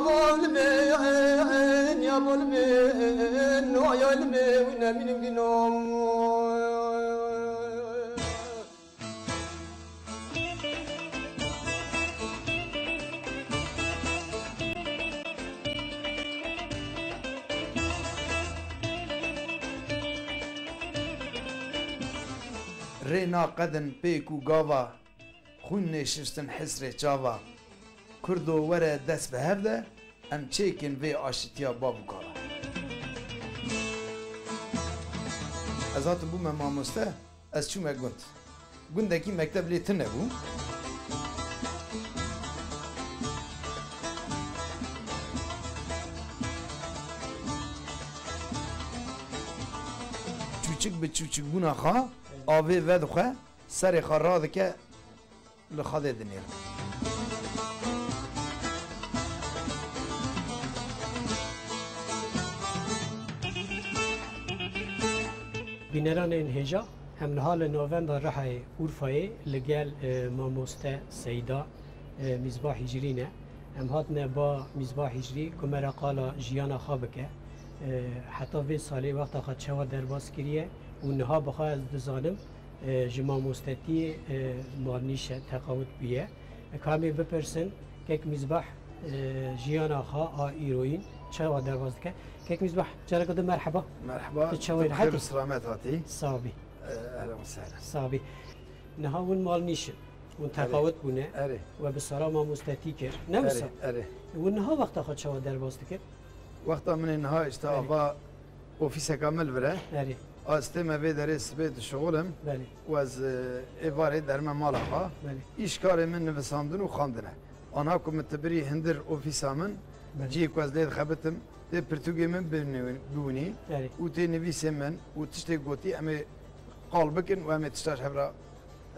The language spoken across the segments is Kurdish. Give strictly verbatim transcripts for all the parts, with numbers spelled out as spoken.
Balmê, ya balmê, no ya lmê, wî nemîn wî nom. Rê naqedin pêk û gava, xwîn nêşiştin hisrê çava. Kurdo were dest bi hev de, em çêkin vê aşitiya bav û kala. Ez hatim bûme mamoste, ez çûme gund. Gundekî mekteb lê tune bû. Çûçik bi çûçikbûna xwe avê vedixwe, serê xwe radike, li Xwedê dinêre. Bîneranên hêja, em niha li Navenda Rihayê Urfayê li gel, e, mamoste Seyda, e, Mîzbah Hicrî ne. Em hatine ba Mîzbah Hicrî ku me re qala jiyana xwe bike. E, heta vê salê wexta xwe çawa derbas kiriye û niha bi xwe ez dizanim, e, ji mamostetiyê, e, malnîşe teqawit bûye. Ka em ê bipirsin, kek Mîzbah, e, jiyana xwe a îroyîn çawa derbas dike? Kek Mîzbah, careke din merheba. Merheba, Tu çawa tu bi xêr û rehetî? Selamet hatî. Sabî. E, ehlen ve sehlen. Sabî. Niha hûn malnîş in. Hûn Erê. Teqawit bûne. Erê. We bi sala mamostetî kir. Ne Erê, wisa? Erê. Hûn niha wexta xwe çawa derbas dikin? Wexta min ê niha işte Erê. Ava ofîseka min li vir e. Erê. Ez tême vê derê sibê dişixulim. Belê. Û ez, e, êvarê derme mala xwe. Belê. Îşkarê min nivisandin û xwendin e. Anha ku min tibirî hindir ofîsa min, Belê. Cihê ku ez lê dixebitim, tê pirtûkê min binê-, biwinî Erê. Û tê nivîsê min û tiştê gotî em ê qal bikin û em ê tişta ji hev re,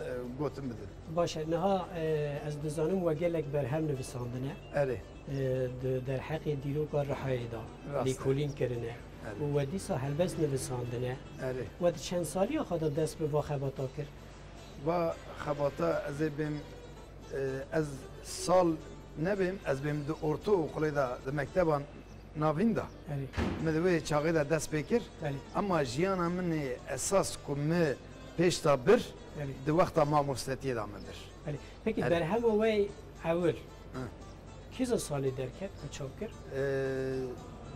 e, gotin bidin. Baş e, niha, e, ez dizanim we gelek berhem nivisandine. Erê. E, di derheqê dîroka Rihayê de Rast e. Lêkolîn kirine. Erê. Û we dîsa helbest nivisandine. Erê. We di çend saliya xwe de dest bi va xebata kir? Va xebata ez ê bêm, e, ez sal nebêm, ez bêm di ortaokulê de, di mekteban navîn de. Erê. Min di wê çaxê de dest pê kir. Erê. Ema jiyana min ê esas ku min pêş de bir, Erê. Di wexta mamostetiyê de min bir. Erê. Pekî Erê. Berhema we ewil Hı. Kîza salê derket û çap kir? E,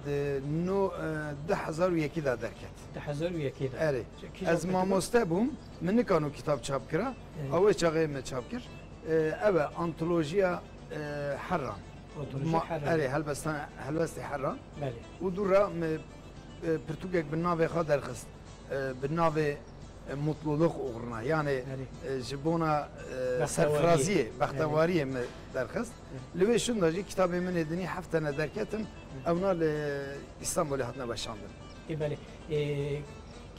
di no, e, du hezar û yekî de derket. Du hezar û yekî de. Erê. Kîza Ez pekî? Mamoste bûm, min nikano kitab çap kira. Erê. Ew ê çaxê me çap kir. E, ev e, antolojiya, e, Herran. Antolojiya Ma-, Herran. Erê, helbestan-, helbestê Herran. Belê. Û dû re me, e, pirtûkek bi navê xwe derxist. E, bi navê, e, mutluluk uğruna, yani, Erê. E, ji bona, e, Bextewariyê. Serfiraziyê, Erê. Bextewariyê me derxist. Erê. Li wê şûnda jî kitabê min ê dinî heft tane derketin, Erê. Ewna li Îstanbulê hatine weşandin. Ê belê. Ê,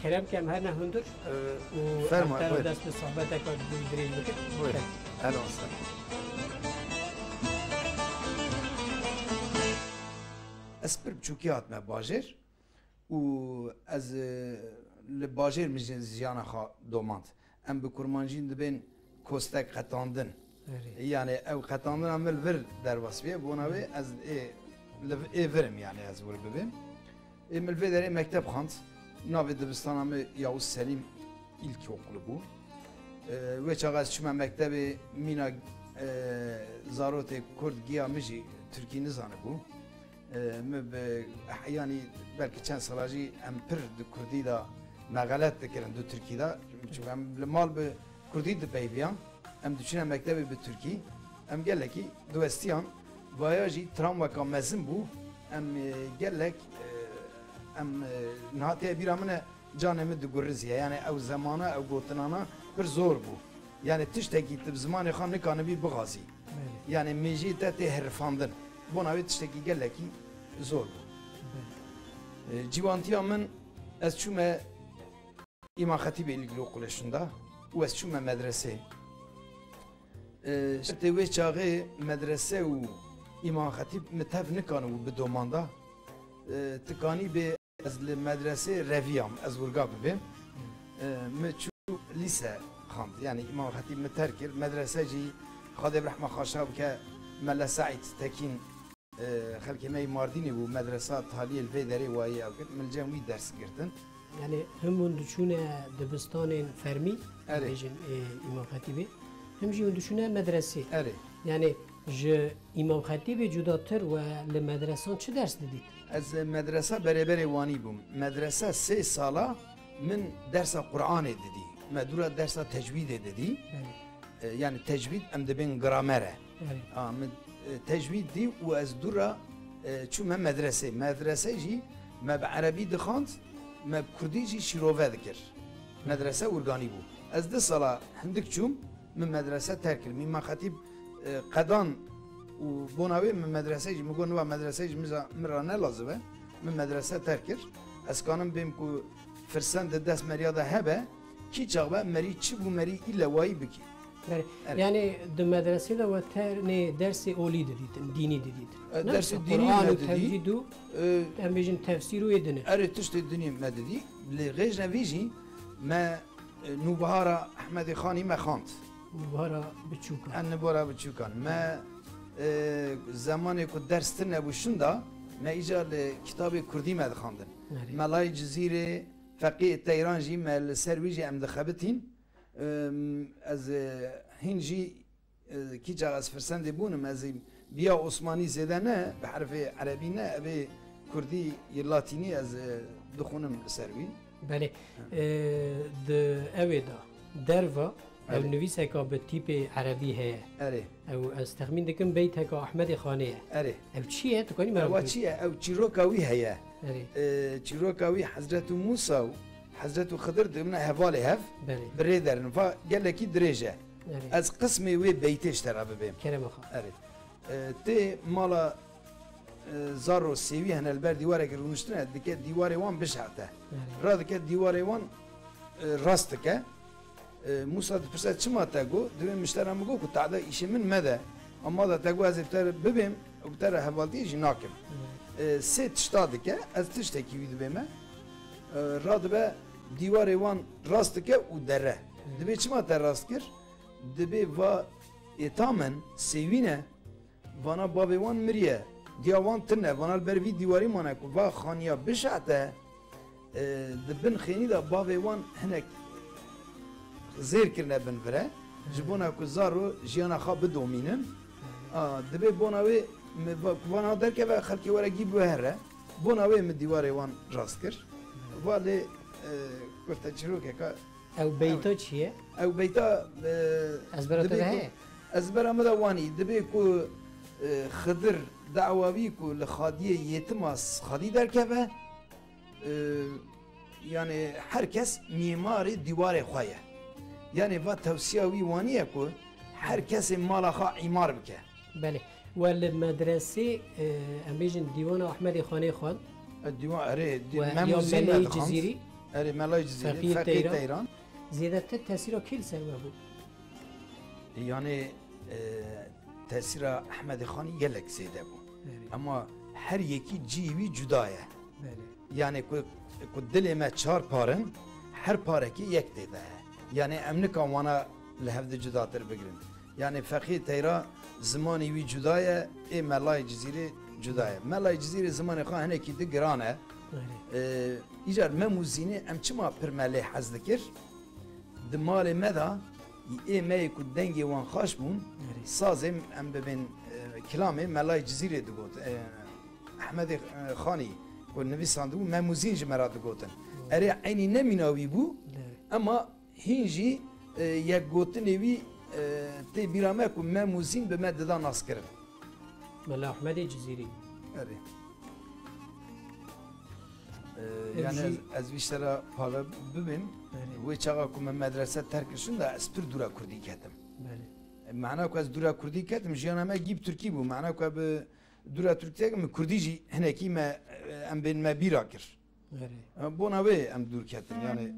kerem ke em herine hundir E, û ferma, em te re buyur. Dest bi sohbeteke dirêj bikin. Buyur. Kerem. Ehlen ve sehlen. Ez pir biçûkî hatime bajêr. Û ez, e, li bajêr min jî jiyana xwe domand. Em bi kurmancî dibên kostek qetandin. Erê. Yani ew qetandina min li vir derbas bûye, bona wê ez ê, li, ê vir im, yani ez wir bibêm. Ê min li vê derê mekteb xwend. Navê dibistana min Yavuz Selim İlkokulu bû. E, wê çaxa ez çûme mektebê, mîna, e, zarotê kurd giya min jî tirkî nizanibû. E, min bi, yanî belkî çend sala jî em pir di kurdî de me xelet dikirin, di tirkî de. Çimkî em li mal bi kurdî dipeyviyan, em diçûne mektebê bi tirkî. Em gelekî diwestiyan, vaya jî travmeka mezin bû. Em, e, gelek, e, em, e, niha tê bîra min e, canê min diguriziye. Yani ew zemana, ew gotinana pir zor bû. Yani tiştekî tu bi zimanê xwe nikanibî bixwazî. Belê. Yani mêjiyê te tê herifandin. Bona wê tiştekî gelekî zor bû. Belê. E, ciwantiya min, ez çûme Îmam Xetîbê Îlkî Okulê şûnda û ez çûme medresê. E, şertê wê çaxê medrese û Îmam Xetîb min tev nikanibû bi domanda. E, tikanî bê Ez li medresê reviyam, ez wirga bibêm. E, min çû lîse xwend. Yani Îmam Xetîb min terk kir. Medrese jî Xwedê bi rehma xwe şa bike Mele Seîd Tekîn e, xelkê me yê Mardînê bû, medresa taliyê li vê derê wayî ew kir, min li cem wî ders girtin. Yani him hûn diçûne dibistanên fermî, Erê. Bêjin, e, Îmam Xetîbê, him jî hûn diçûne medresê. Erê. Yani ji Îmam Xetîbê cudatir we li medresan çi ders didît? Ez medresa berêberê Wanî bûm. Medresa sê sala min dersa Qur'anê didî. Me dûra dersa tecwîdê didî. Belê. E, yani tecwîd em dibên gramer e. Belê. A, min, e, tecwîd dî û ez dûra, e, çûme medresê. Medrese jî me bi erebî dixwand, me bi kurdî jî şîrove dikir. Medrese urganî bû. Ez du sala hindik çûm, min medrese terk kir. Mîma Xetîb, e, qedan û bona wê min medrese jî, min got, niva medrese jî min za-, min ra ne lazim e. Min medrese terk kir. Ez kanim bêm ku firsen di dest meriya de hebe, kî çax be merî çi bû merî îlle wayî bikî. Belê. Evet. Yani di medresê de we tenê dersê olî didîtin, dînî didîtin. E, ne? Dersê dînî Qur'an me û didî. Tevcîd û, E, em bêjin tefsîr û ê dine. Erê tiştê dinê me didî. Lê rêjne vî jî me, e, Nûbihara Ehmedê Xanî me xwend. Nûbihara biçûkan. En nûbihara biçûkan. Me, e, zemanê ku ders tune bû şinda, me îcar li kitabê kurdî me dixwandin. Erê. Melayê Cizîrê, Feqî Teyran jî me li ser wî jî em dixebitîn. Em, ez, e, hîn jî, e, kîça ez firsendê bûnim, ez ê biya Osmanî zêde ne, bi herfê erebî ne, evê kurdî yê latînî ez, e, dixwînim li ser wî. Belê. Ha. E, di ewê de, derva, ew Evet. nivîseka bi tîpê erebî heye. Erê. Ew, ez texmîn dikim beyteka Ahmedê Xanê ye. Erê. Ew çi ye? Tu kanî me Ewa bikî? Çi ye? Ew çîroka wî heye. Erê. E, çîroka wî Hezretû Mûsa û Hezretû Xidir dibine hevalê hev, Belê. Bi rê derin. Va gelekî dirêj e. Erê. Ez qismê wê beytê ji te re bibêm. Kerema xwe. Erê. E, tê mala, e, Zaro sêwî hene li ber dîwarekê rûniştine, dike dîwarê wan bişehte. Erê. Radike dîwarê wan, e, rast dike. E, Mûsa dipirse, çima te got? Divê min ji te re min got ku tehda îşê min mede. Ama da te got ez ê bi te re bibêm û bi te re hevaltiyê jî nakim. E, sê tişta dike, ez tiştekî wî dibême. E, radibe dîwarê wan rast dike û dere. Divê çima te rast kir? Dibê va êta min sêwî ne. Vana bavê wan miriye, diya wan tune, vana li ber vî dîwarî mane ku va xaniya bişehte, e, di bin xênî de bavê wan hinek zêr kirine bin vir e, ji bona ku zaro jiyana xwe bidomînin. A, dibê bona wê mi va-, ku vana derkeve xelkê were gî bihere, bona wê mi dîwarê wan rast kir. Va lê, e, kurte çîrokeka Ew beyta çi ye? Ew beyta, e, Ez bera te dibê de ku, heye? Ez bera me de wanî, dibê ku, e, Xidir dawa wî ku li xadiyê yêtima s-, xadî derkeve, e, yani her kes mîmarê dîwarê xwe ye. Yani va tewsiya wî wanî ye ku her kesê mala xwe îmar bike. Belê. We li medresê, e, em bêjin dîwana Ahmedê Xanê xwend. E, dîwan, erê, dî-, We Mem ya û Zîn me Meleyê dixwand. Cizîrî, Erê, Melayê Cizîrî, Feqî Feqî Teyran. Teyran. Zêdetir tesîra kê li ser we bû? Yani, e, tesîra Ehmedê Xanî gelek zêde bû. Erê. Ama her yekî cihê wî cuda ye. Belê. Yani ku, ku dilê me çar par in, her parekî yek tê de ye. Yani em nikan wana li hev di cudatir bigirin. Yani Feqî Teyra zimanê wî cuda ye, ê Melayê Cizîrê cuda ye. Melayê Cizîrê zimanê xwe hinekî di giran e. Erê. Ee, îcar Mem û Zînê em çima pir me lê hez dikir? Di malê me de ê me yê ku dengê wan xaş bûn, Erê. Sazê em bibên, e, kilamê Melayê Cizîrê digot. E, Ehmedê, e, Xanî ku nivîsandibû, Mem û Zîn ji me re digotin. Erê, eynî ne mîna wî bû, Erê. Ema hîn jî, e, yekgotinê wî, e, tê bîra me ku Mem û Zîn bi me dida naskirin. Mela Ehmedê Cizîrî. Erê. E, Ev yani jî ez, ez vî şera pave bibêm. Erê. Wê çaxa ku me medrese terk kir şûn de ez pir dûra kurdî ketim. Belê. E, mana ku ez dûra kurdî ketim, jiyana me gî bi tirkî bû. Mana ku bi dûra tirkî ketim, kurdî jî hinekî me, e, em bên me bîra kir. Erê. Em bona wê em dûr ketin, yani.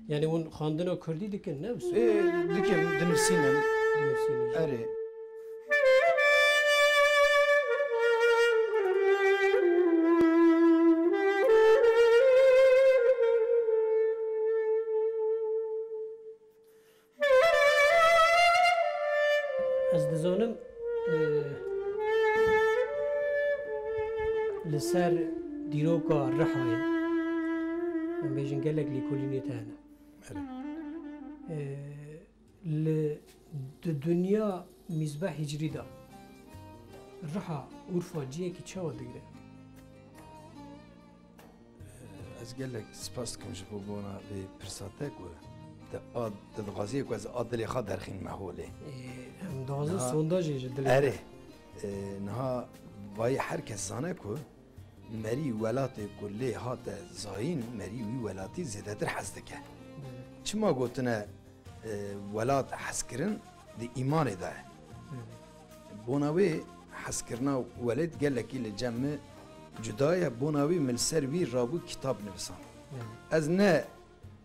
Yani hûn xwendina kurdî dikin, ne wisa? Ê, dikim, dinivîsînim. Dinivîsînin. Erê. Ez dizanim, e, Li ser dîroka Rihayê, em bêjin gelek lêkolînê te hene. Erê. Ee, li, di dinya mîzbe hicrî de Riha, Urfa cihekî çawa digire? Ez gelek spas dikim ji bo bona vê pirsa te ku te a, te dixwazî ku ez a dilê xwe derxînime holê. Ee, em dixwazin Niha sondajê ji dilê Erê, te. E, niha vayî her kes zane ku merî welatê ku lê hate zayîn, merî wî welatî zêdetir hez dike. Belê. Çima gotine, e, welat hezkirin di îmanê de ye? Belê. Bona wê hezkirina welêt gelekî li cem min cuda ye, bona wê min li ser wî rabû kitab nivisan. Belê. Ez ne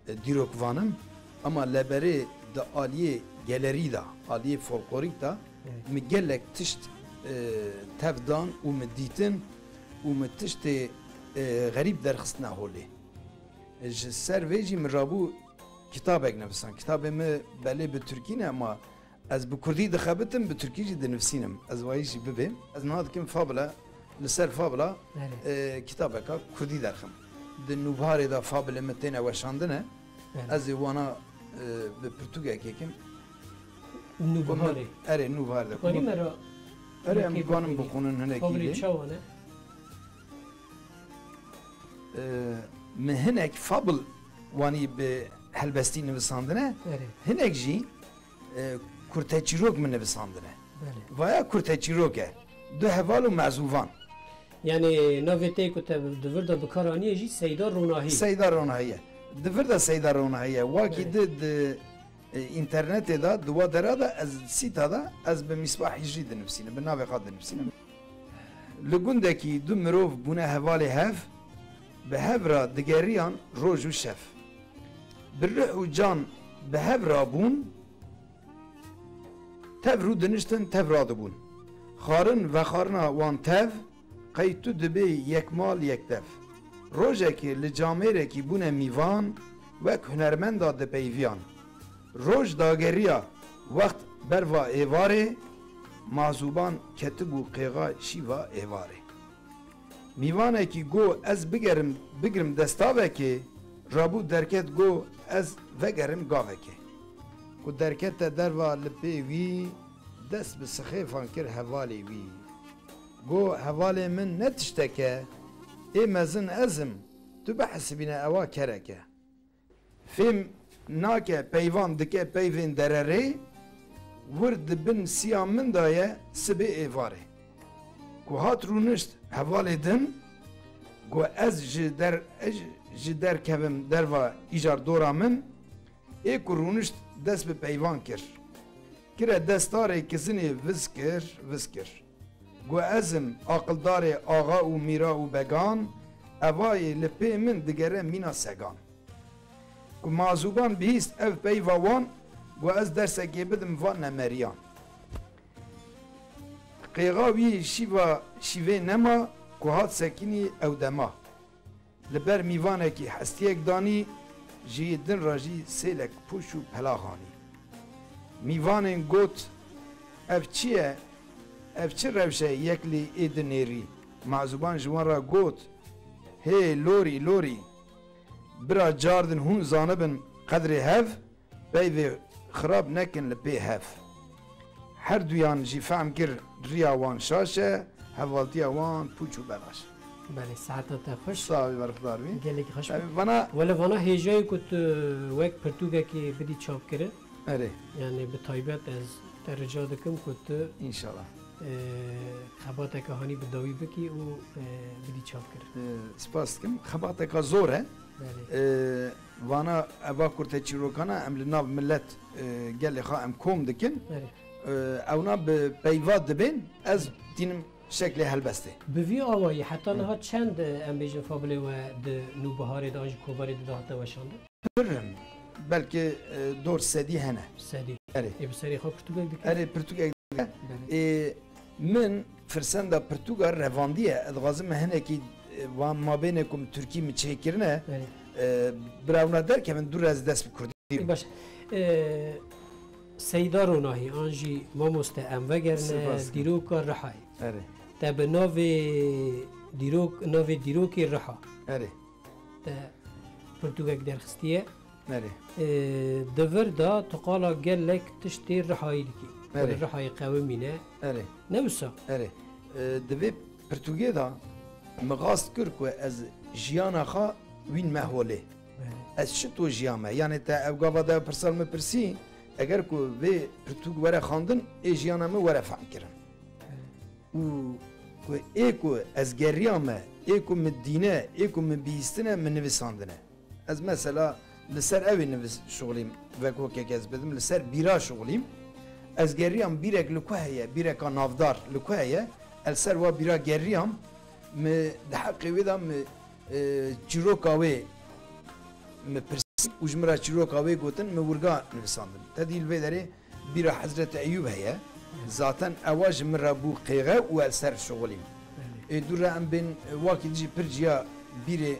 e, dîrokvan im, ama leberê di aliyê gelerî de, aliyê folklorîk de Evet. min gelek tişt, e, tev dan û min dîtin û min tiştê, e, xerîb derxistine holê. E, ji ser vê jî min rabû kitabek nivisan. Kitabê min belê bi tirkî ne, ama ez bi kurdî dixebitim, bi tirkî jî dinivîsînim. Ez wayî jî bibêm. Ez niha dikim fabile, li ser fabila, Erê. e, kitabeka kurdî derxim. Di Nûbiharê de fabilê min têne weşandine. Erê. Ez ê wana, e, bi pirtûkekê kim. Nûbiharê. Erê, Nûbiharê de. Wanî me ra Erê, em wekî dikanin bixwînî. Bixwînin hinekî Fabilê lê. Çawa ne? E, min hinek fabil wanî bi helbestî nivisandine. Erê. Hinek jî e, kurteçîrok min nivisandine. Belê. Vaya kurteçîrok e. Du heval û mezûvan. Yanî navê te ku te di vir de bi kar aniye jî Seyda Ronahî. Seyda Ronahî ye. Di vir de Seyda Ronahî ye. Wakî Belê. di, di, e, înternetê de, di wa dera de ez sîta de ez bi Mîsbah Hicrî dinivîsînim, bi navê xwe dinivîsînim. Li gundekî du mirov bûne hevalê hev, bi hev re digeriyan roj û şev. Bi ruh û can bi hev re bûn, tev rûdiniştin, tev radibûn. Xwarin vexwarina wan tev, qey tu dibê yek mal yek dev. Rojekê li camêrekî bûne mîvan, wek hunermenda dipeyviyan. Roj dageriya wext berva êvarê, mazûban ketibû qêxa şîva êvarê. Mîvanekî go ez bigerim, bigirim destavekê, rabû derket go ez vegerim gavekê. Ku derkete derva li pê wî, dest bi sixêfan kir hevalê wî. Go hevalê min ne tiştek e, ê mezin ez im, tu bihesibîne ewa kerek e. Fêm nake peyvan dike peyvên dererê, wir di bin siya min de ye sibê êvarê. Ku hat rûnişt hevalê din, got ez ji der, ez ji derkevim derva îcar dora min, ê ku rûnişt dest bi peyvan kir. Kire destarê kizinê viz kir, viz kir. Got ez im aqildarê axa û mîra û began, evayê li pê min digere mîna segan. Ku mazûban bihîst ev peyva wan, got ez dersekê bidim van nemeriyan. Qêxa wî şîva şîvê nema, ku hat sekinî ew dema. Li ber mîvanekî hestiyek danî, ji yê din re jî sêlek pûç û pelax anî. Mîvanên got, ev çi ye? Ev çi rewş e yek lê ê di nêrî? Mazûban ji wan re got, hê lorî, lorî. Bira cardin hûn zanibin qedrê hev, peyvê xirab nekin li pê hev. Her duyan jî fehm kir riya wan şaş e, hevaltiya wan pûç û belaş. Belê, saeta te xweş. Sax bî, berxudar bî. Gelekî xweş bî. Em, vana Wele vana hêjayê ku tu wek pirtûkekê bidî çapkirin. Erê. Yani bi taybet ez te rica dikim ku tu, Înşallah. e, xebateke hanî bi dawî bikî û, e, bidî çapkirin. E, spas dikim. Xebateka zor e. Belê. E, vana eva kurteçîrokana em li nav millet, e, gelê xwe em kom dikin. Erê. E, ewna bi peyva dibên, ez tînim şeklê helbestê. Bi vî awayî heta Hı. niha çend, e, em bêjin fabilê we di Nûbiharê de an jî kovarê de dihate weşandin? Pir in. Belkî, e, dor sedî hene. Sedî. Erê. Ê bi serê xwe pirtûkek dikî? Erê, pirtûkek dike. Belê. Ê, min firsenda pirtûka revandiye. Ez dixwazim me hinekî, e, wan mabênê ku min tirkî min çêkirine, Belê. e, bira ewna derkevin, dû re ez dest bi kurdî. Baş. E, Seyda Ronahî, an jî mamoste em vegerine Spas. dîroka Rihayê. Erê. Te bi navê dîrok, navê dîrokê Riha. Erê. Te pirtûkek derxistiye. Erê. E, di vir de tu qala gelek tiştê Rihayî dikî. Erê. Rihayê qewimîne. Erê. Ne wisa? Erê. E, di vê pirtûkê de min xwest kir ku ez jiyana xwe wînme holê. Erê. Ez çito jiyame? Yanê te ev gava de pirsa li min pirsî, eger ku vê pirtûk were xwendin, ê jiyana min were fehmkirin. Erê. Û ku ê ku ez geriyame, ê ku min dîne, ê ku min bihîstine, min nivîsandine. Ez mesela li ser ew ê nivis şixulîm, wek wekek ez bidim, li ser bîra şixulîm. Ez geriyam bîrek li ku heye, bîreka navdar li ku heye, ez li ser wa bîra geriyam, mi di heqê wê de mi, e, çîroka wê mi pirsî û ji min re çîroka wê gotin, mi wirga nivisandin. Te dî li vê derê bîra Hezretî Eyûb heye. Zaten ewa ji min re bû qêxe û ez ser şixulîm. Belê. Ê dû re em bên, e, wakî dijî pir ciya bîrê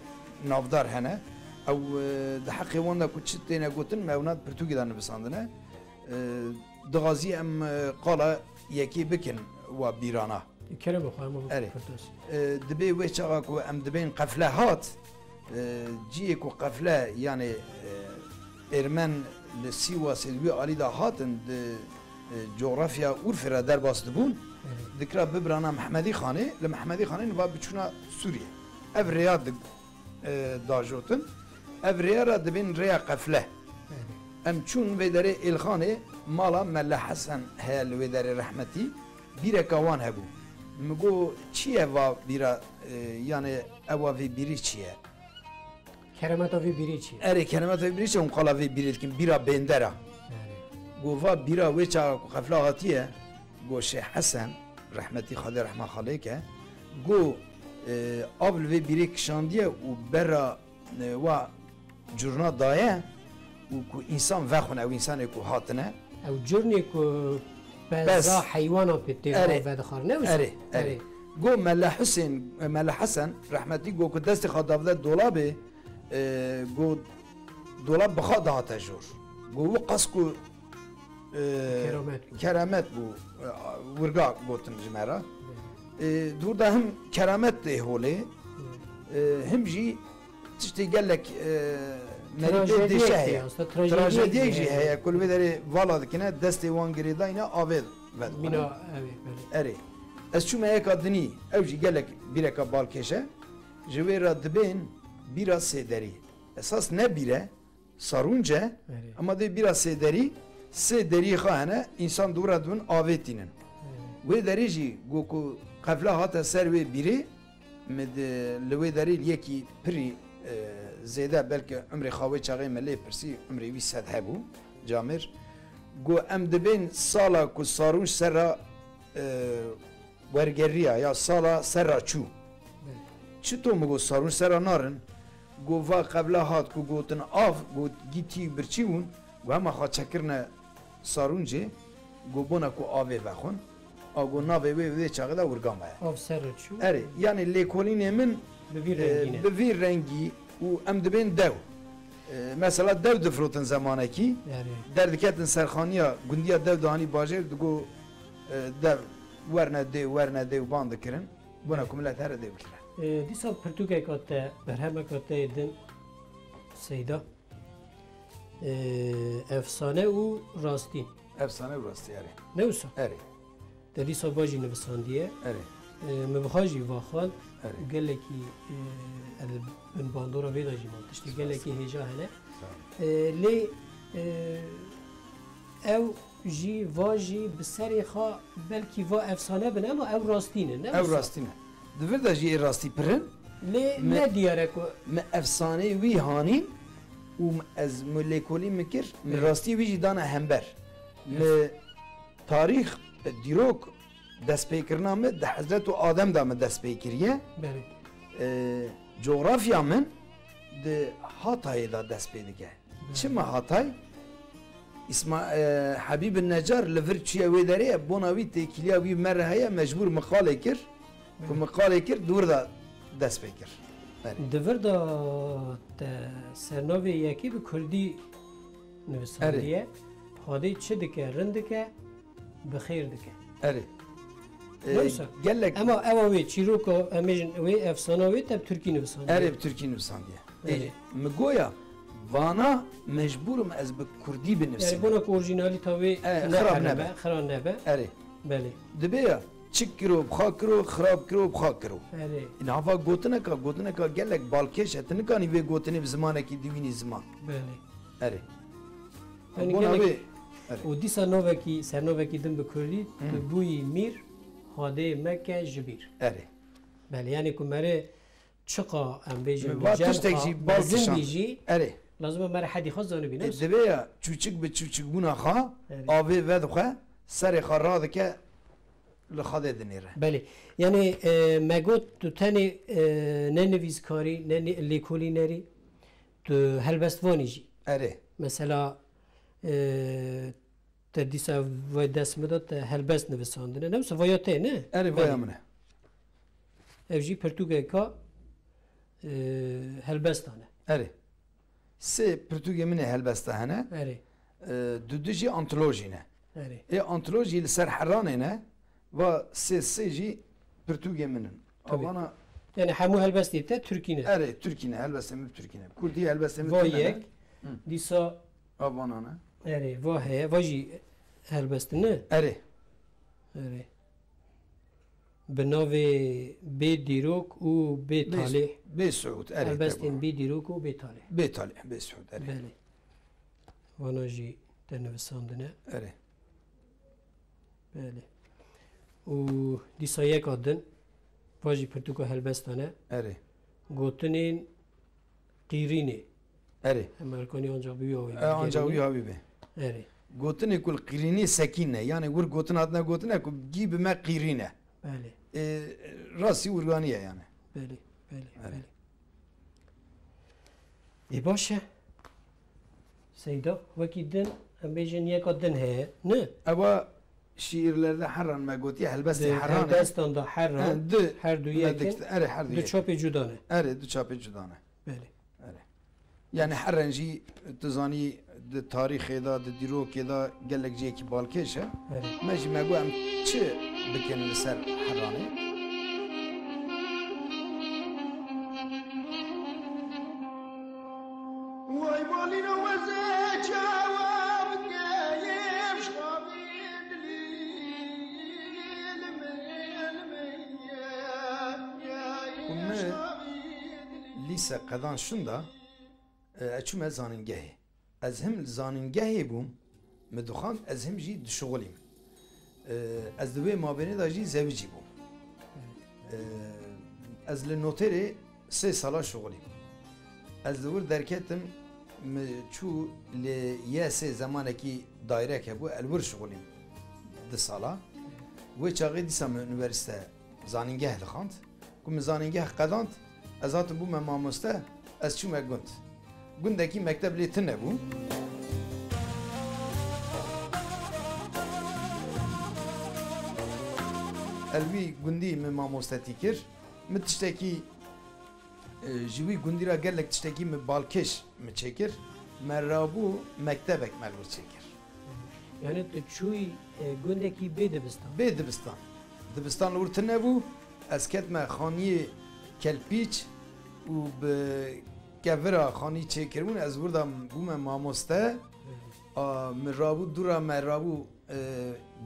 navdar hene. Ew, e, di heqê wan de ku çi têne gotin, me ewna di pirtûkê de nivisandine. E, dixwazî em, e, qala yekê bikin wa bîrana. Kerem xwe hema Erê. Firdevs. E, dibê wê çaxa ku em dibên qefle hat, e, ciyê ku qefle, yanê, e, êrmen li Sîwasê di wî alî de hatin, di, e, cografya Urfê re derbas dibûn, Erê. Dikira bibirana Mehmedî Xanê, li Mehmedî Xanê niva biçûna Sûriye. Ev rêya di, e, dajotin. Ev rêya re dibên rêya qefle. Erê. Em çûn vê derê Êlxanê, mala Mele Hesen heye li wê derê rehmetî. Bîreka wan hebû. Min got, "Çi ye va bîra, e, yanê ewa vê bîrî çi ye?" Keremeta vê bîrî çi ye? Erê, keremeta vê bîrî çi ye? Hûn qala vê bîrê dikin, bîra bêndera. Erê. Got, "Va bîra wê çaxa ku qefla hatiye." Got, "Şêx Hesen, rehmetî Xwedê rehma xalê ke, got, e, av li vê bîrê kişandiye û berra, e, wa curna daye û ku însan vexwin, ew însanê ku hatine." Ew curnê ku peza Pez. Heywana pê tê Erê. Vedixwarin, ne wisa? Erê, erê. Erê. Got Mele Husên, Mele Hesen, rehmetî, got ku destê xwe davide dolabê, e, got dolab bi xwe dihate jor. Got wi qas ku, e, Keramet bû. Keramet bû, e, wirga gotin ji me re. E, dûr de him keramet tê holê, e, him jî tiştê gelek, e, merî pê Trajediyek dêşe tê, heye. Aslında trajediyek Trajediyek jî jî heye. Heye, ku li vê derê vala dikine, destê wan girêdayne avê vedixwine. Mîna, evet, evet. Erê. Ez çûme yeka dinî, ew jî gelek bîreka balkêş e. Ji wê re dibên bîra sêderî. Esas ne bîr e, sarûnc e, Erê. Ema dê bîra sê derî, sê deriyê xwe hene, însan dû re dibin avê tînin. Erê. Wê derê jî got ku qefla hate ser wê bîrê, min di, li wê derê li yekî pirî, e, zêde, belke umrê xwe wê çaxê me lê pirsî, umrê wî sed hebû, camêr. Got, "Em dibên sala ku sarûnc ser re, e, wergeriya ya sala ser re çû." Belê. Çito min got, "Sarûnc ser re narin?" Got, "Va qebla hat ku gotin av, got, gîtî birçî bûn, got, hema xwe çekirine sarûncê, got, bona ku avê vexwin." A got, "Navê wê, wê çaxê de wirga me ye." Av ser re çû. Erê, yanî lêkolînê min, Bi vî e, rengî ne. Bi vî rengî û em dibên dew. E, mesela dew difirotin zemanekî, Erê. Derdiketin serxaniya gundiya dew dihanî bajêr, digo, e, dew werne dê, werne dê û ban dikirin. Bona ku milet here dê bikire. E, dîsa pirtûkeka te, berhemeka te yê din, Seyda, e, efsane û rastî. Efsane û rastî, erê. Ne wisa? Erê. Te dîsa va jî nivisandiye. Erê. E, min bi xwe jî va xwend. Erê. Û gelekî, e, ez li bin bandora vê de jî mam. Tiştî Sağ ol. Gelekî hêja hene. Sağ ol. E, lê, e, ew jî, va jî bi serê xwe belkî va efsane bin, ema ew rastî ne, ne Ew wisa? Rastî ne. Di vir de jî ê rastî pir in. Lê Me-, ne diyar e ku me efsaneyê wî hanîn û ez mi lêkolî min kir, min Evet. Rastiyê wî jî dane hember. Evet. Mi tarîx, dîrok destpêkirina min di Hezret û Adem de min dest pê kiriye. Belê. E, cografya min di Hatayê de dest pê dike. Çima Hatay? Îsma-, e, Hebîb Necar li vir çûye wê derê, bona wî têkiliya wî me re heye, mecbûr min qalê kir. Ku min qalê kir, dûr de dest pê kir. Berê. Di vir de te sernavê yekê bi kurdî nivisandiye. Erê. Xwedê çi dike, rind dike, bi xêr dike. Erê. E, Newsa. Gelek Ema ewa wê çîroka, em bêjin wê efsana wê te bi Tirkî nivisandî. Erê, bi Tirkî nivisandiye. Erê. Ê, mi goya, vana mecbûr im ez bi Kurdî binivîsim. Yani bona ku orjinalîta wê E, xirab nebe. Xira nebe. Erê. Belê. Dibe ya, çik kiro, bi xwe kiro, xirab kiro, bi xwe kiro. Erê. Nava gotineka, gotineka gelek balkêş e, tu nikanî vê gotinê bi zimanekî diwînî ziman. Belê. Erê. Yani Bona gelek wê, erê. Û dîsa novekî, sernovekî din bi Kurdî, Hı. tu bûyî mîr, xwedê meke ji bîr. Erê. Belê, yani ku mere çiqa em bêjin, Mi bi va cem tiştek ka jî bal mezin kişand. Bî jî, Erê. Lazim e mere hedî xwe zanibî, E, ne? Dibe ya, çûçik bi çûçikbûna xwe, Erê. Avê vedixwe, serê xwe radike, li Xwedê dinêre. Belê. Yani, e, me got tu tenê, e, ne nivîskarî, ne ni-, lêkolînerî, tu helbestvanî jî. Erê. Mesela, e, te dîsa vay dest min de te helbest nivisandine. Ne wisa vaya te ne? Erê, vaya Belê. Min e. Ev jî pirtûkeka, e, helbestan e. Erê. Sê pirtûkê min ê helbesta hene. Erê. E, du du jî antolojî ne. Erê. Ê antolojî li ser herranê ne. Va sê sê jî pirtûkê min in. Tabii. Avana Yani hemû helbestê te Tirkî ne. Erê, Tirkî ne, helbestê min Tirkî ne. Kurdî helbestê min Va Tirkî ne. Yek, Hı. Dîsa Avana ne. Erê, va heye, va jî helbest ne. Erê. Erê. Bi navê Bê Dîrok û Bê Bê, Talîh. Bê Suud, erê, Helbestên tamam. Bê Dîrok û Bê Talîh. Bê Talîh, Bê Suud, erê. Belê. Vana jî te nivisandine. Erê. Belê. Û dîsa yeka din, va jî pirtûka helbestan e. Erê. Gotinên qîrînê. Erê. Em her kanî ancak bi wî awî E, ancak bigerîne. Wî awî be. Erê. Gotinê ku li qîrînê sekîn e. Yani wir gotin hatine gotine ku gî bi me qîrîn e. Belê. E, rastî wirganî ye yani. Belê, belê, Erê. Belê. Ê baş e. Seyda, wekî din, em bêjin yeka din heye, ne? Ewa şiirlerde herran me gotiye, helbestê Di herran e. Helbestan da herran, He, du her du me yekin, dikte-, erê, her du du yekin. Çapê cuda ne. Erê, du çapê cuda ne. Belê. Erê. Yani herren jî, tu zanî, di tarîxê de, di dîrokê de gelek cihekî balkêş e. Erê. Me jî me got em çi bikin li ser herranê? Way balîna weze çawa bike yê şavî dilî, dilî, dilî, Ku min lîse qedan şunda, e, ez çûme zanîngehê. Ez him li zanîngehê bûm, min dixwand, ez him jî dişuxulîm. E, ez di wê mabênê de jî zewicî bûm. E, ez li notêrê sê sala şuxulîm. Ez li wir derketim, min çû li Y S zemanekî daîrek hebû, ez li wir şuxulîm du sala. Wê çaxê dîsa min unîversîte zanîngeh dixwand. Ku min zanîngeh qedand, ez hatim bûme mamoste, ez çûme gund. Gundekî mekteb lê tune bû. Ez li wî gundî min mamostetî kir. Min tiştekî, e, ji wî gundî re gelek tiştekî min balkêş min çêkir. Me rabû mektebek me li wir çêkir. Yani tu çûyî, e, gundekî bê dibistan? Bê dibistan. Dibistan li wir tune bû. Ez ketme xaniyê kelpîç û bi kevira xanî çêkiribûn. Ez wir de bûme mamoste. A, min rabû dû re me rabû, e,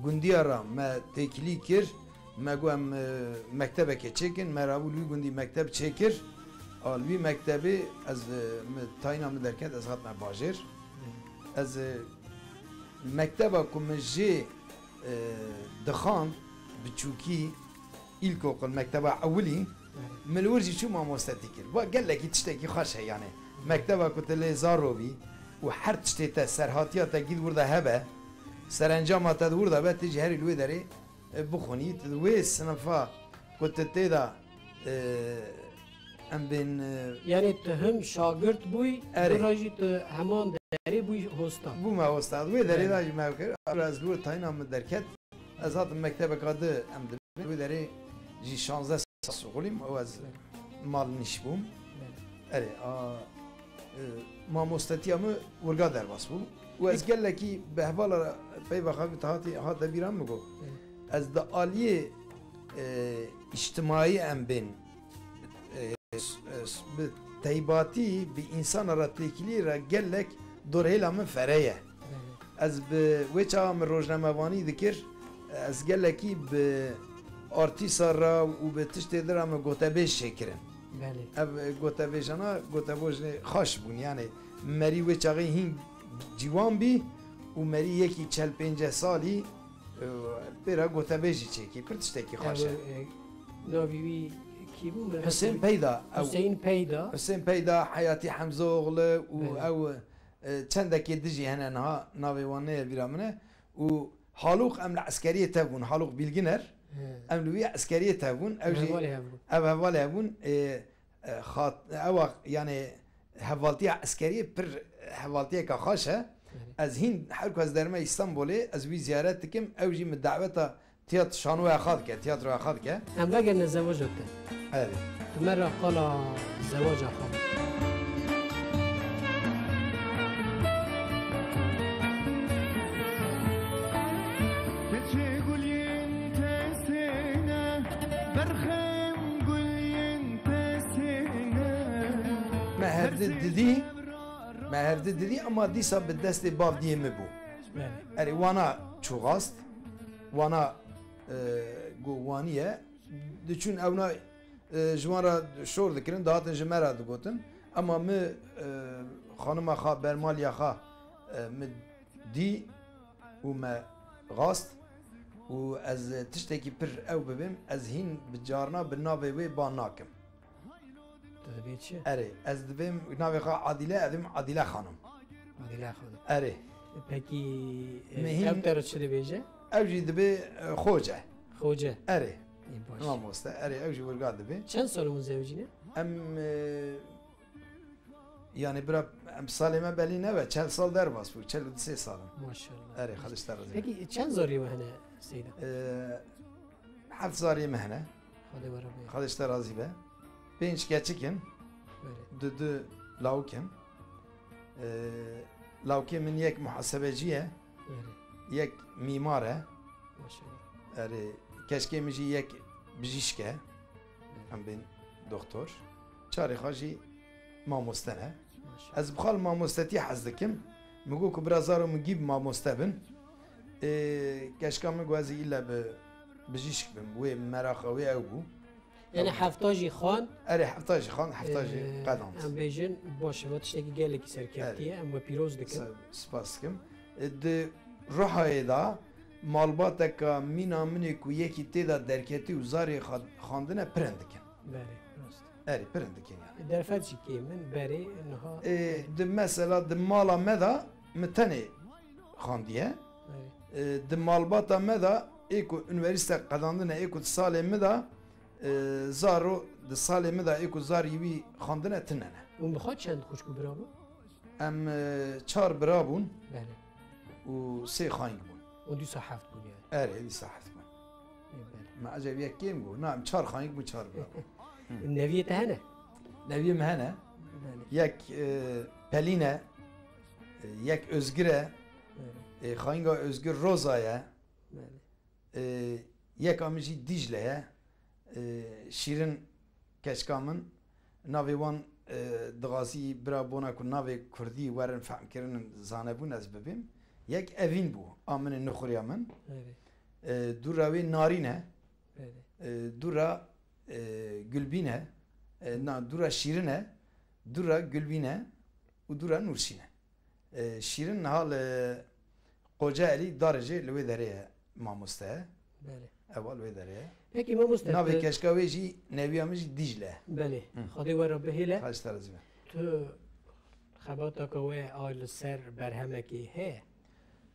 gundiya re me têkilî kir. Me got em, e, mektebekê çêkin. Me rabû li wî gundî mekteb çêkir. A, li wî mektebê ez, e, min tayîna min derket, ez hatime bajêr. Ez, e, mekteba ku min jê, e, dixwand, biçûkî, îlkokul, mekteba ewilî, Evet. min li wir jî çû mamostetî kir. Va gelekî tiştekî xweş heye yani. Mekteba ku tu lê zaro bî û her tiştê te, serhatiya te gî di wir de hebe, serencama te di wir de be, tu jî herî li wê derê, e, bixwînî. Tu di wê sinifa ku tu tê de, e, em bên, e, Yani tu him şagirt bûyî, Erê. dûra jî tu heman derê bûyî hosta. Bûme hosta. Wê derê Evet. de jî me kir. Ez li wir tayîna min derket. Ez hatim mektebeka di em dibin. Wê derê jî şazdeh sal şixulîm. Ew ez mal nîş bûm. Evet. Erê, a, e, mamostetiya min wirga derbas bû. Û ez Peki. gelekî bi hevala re peyva xwe bi hatî, hate bîra min got. Evet. Ez di aliyê e, îctimaî em bên, e, s-, e, s-, bi teybatî, bi însana re têkilî re gelek dorhêla min fere ye. Belê. Ez bi wê çaxa min rojnamevanî dikir, ez gelekî bi artîsa re û bi tiştê din re min gotebêj çêkirin. Belê. Ev, e, gotebêjana gotebêjê xweş bûn. Yanî merî wê çaxê hîn ciwan bî û merî yekî çel pênceh salî, e, pê re gotebêjî çêkî. Pir tiştekî xweş e. Ev, e, navî wî kî bû? Husên Peyda. Ew Huseyîn Peyda. Husên Peyda, Heyatî Hemzoğlu û Belê. Ew, e, çendekê dijî hene niha navê wan neye bîra min e. Û Halûq em li eskeriyê tev bûn. Halûq Bilginer. He. Em li wî eskeriyê tev bûn. Ew jî Hevalê hev bûn. Ev hevalê hev bûn. E, e, xat-, ewa, yanî hevaltiya eskeriyê pir hevaltiyeke xweş e. Belê. Ez hîn her ku ez derme Îstanbulê, ez wî ziyaret dikim. Ew jî min daweta tiyat-, şanoya xwe dike, tiyatroya xwe dike. Em vegerine zewaja te. Evet. Tu me re qala zewaja xwe bike. Keçê gulên tesêne, berxem gulên tesêne. Me hevdi didî, me hevdi didî, ama dîsa bi destê bavdiyê min bû. Belê. Erê, wana çû rast, wana, e, got waniye. Diçûn ewna, e, ji wan re şor dikirin, dihatin ji me re digotin. Ema min, e, xanima xwe, bermaliya xwe, e, min dî û me rast û ez tiştekî pir ew bibêm, ez hîn bi carna bi navê wê ba nakim. Tu dibê çi? Erê, ez dibêm navê xwe Adîle, ez dibêm Adîle Xanim. Adîle Xanim. Erê. Pekî, e, Min hîn ew te re çi dibêje? Ew jî dibê, e, Xoce. Xoce. Erê. Ê, baş. Mamoste. Erê, ew jî wirga dibê. Çend sal hûn zewicî ne? Em, e, yanî bira, em salê me belî nebe, çel sal derbas bû, çel û du sê sal in. Maşallah. Erê, Xwedê ji te razî be. Pekî, çend zariyê we hene, Seyda? E, heft zariyê me hene. Xwedê we re bê. Xwedê ji te razî be. Pênc keçik in. Belê. Du, du lawik in. E, lawikê min yek muhasebecî ye. Belê. Yek mîmar e. Maşallah. Erê, keçikê min jî yek bijîşk e. Belê. Em bên doktor. Çarê xwe jî mamoste ne. Maşallah. Ez bi xwe li mamostetî hez dikim. Min got ku bira zaro min gî bi mamoste bin. Ê, keçika min got ez ê îlle bi bijîşk bim. Wê meraqa wê ew bû. Yanî hefta jî xwend. Erê, hefta jî xwend, hefta jî, e, qedand. Em bêjin, baş e, va tiştekî gelekî serkevtî ye, Erê. Em we pîroz dikin. Se-, spas dikim. E, di Ruhayê de malbateka mîna min ê ku yekî tê de derketî û zarê xa-, xwendine pirin dikin. Belê, rast. Erê, pirin dikin yanî. Derfet jî kêm in, berê, niha. E, di mesela di mala me de min tenê xwendiye. Erê. E, di malbata me de ê ku unîversîte qedandine, ê ku di salê min de, e, zaro di salê min de ê ku zarî wî xwendine tune ne. Hûn bi xwe çend xwişk û bira bûn? Em, e, çar bira bûn Belê. Û sê xayîng bûn. Û dîsa heft bûn yani. Erê, dîsa heft bûn. Ê, belê. Me eceb yek kêm bû. Na, em çar xayîng bûn, çar bira bûn. Neviyê te hene? Neviyê min hene. Belê. Yek, e, Pelîn e, e, yek Özgür e, Belê. E, xayînga Özgür Roza ye. Belê. E, yeka min jî Dîcle ye. E, Şîrin keçika min. Navê wan, e, dixwazî bira bona ku navê kurdî werin fehmkirin zanebûn ez bibêm. Yek Evîn bû, a min ê nixuriya min. Erê. E, dûra wê Narîn e. Erê. E, dûra, e, Gulbîn e. E, na, dûra Şîrin e. Dûra Gulbîn e. Û dûra Nûrşîn e. E, Şîrin niha li Kocaelî Daricê li wê derê ye mamoste. Belê. Ewa li wê derê ye. Pekî mamoste, Navê tu keçika wê jî newiya min jî Dîcle. Belê. Hı. Xwedê we re bihêle. Xweş te razî be. Tu xebateke we a li ser berhemekê heye?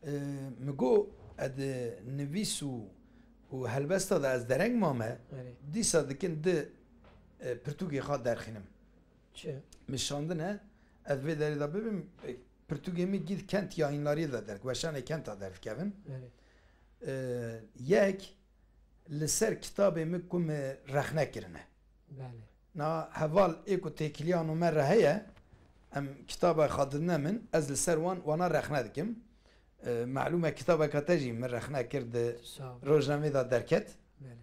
E, min got, ez di nivîs û, û helbesta de ez dereng mame, Erê. Dîsa dikin di, e, pirtûkê xwe derxînim. Çi? Min şandine, ez vê derê de bibim, e, pirtûkê min gî di Kent Yayınları de derk, weşanê Kenta derdikevin. Belê. E, yek li ser kitabê min ku min rexne kirine. Belê. Na heval ê ku têkiliya nû me re heye, em kitaba xwe didine min, ez li ser wan, wana rexne dikim. E, malûm e, kitabeka te jî min rexne kir di Sağ ol. Rojnamê de derket. Belê.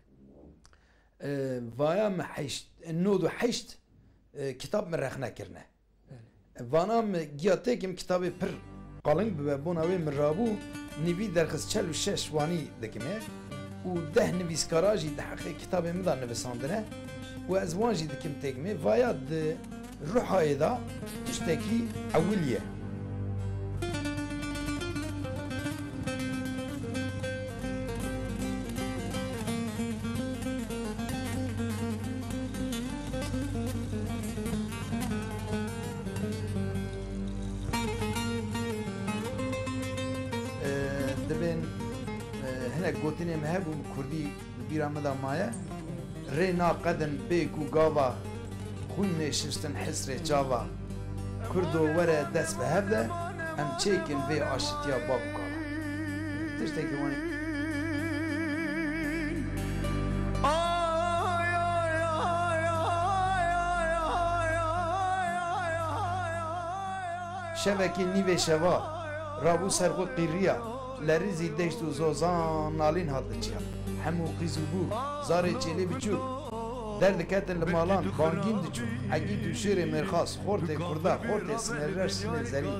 E, vaya min heşt, nod û heşt, e, kitab min rexne kirine. Belê. Vana min giya têkim kitabê pir qaling bibe, bona wê min rabû, nivî derxist çel û şeş wanî dikimê û deh nivîskara jî di heqê kitabê min de nivisandine û ez wan jî dikim têkimê. Vaya di ruhayê de tiştekî ewil ye. Ee, dibên, e, hinek gotinê me hebû, bi kurdî bi bîra min de maye. Rê naqedin bê ku gava, xwînê şiştin hisrê çava. Kurdo were dest bi hev de, em çêkin vê aşitiya bav û kava. Tiştekî wan. Şevekî nîvê şeva, rabû ser xwe qîriya, lerizî deşt û zozan nalîn hat diçiya. Hemû qîz û bû, zarê çêlê biçûk, derdiketin li malan, bangîn diçû, egît û şêrê mêrxas, xortê kurda, xortê sinêrreş, sinê zerî.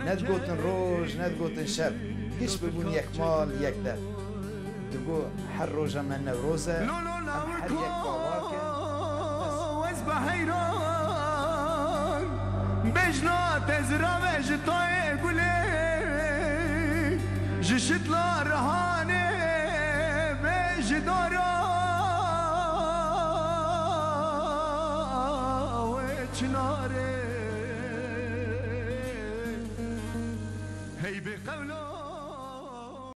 Ne digotin roj, ne digotin şev, giş bibûn yek mal, yek dev. Digo, her roja me Newroz e, em her yek bawer kin. Ez be heyran, bejna te zirave ji tayê gulê, ji şitla rihanê, bê ji dara wê çinarê. Hey bê qewla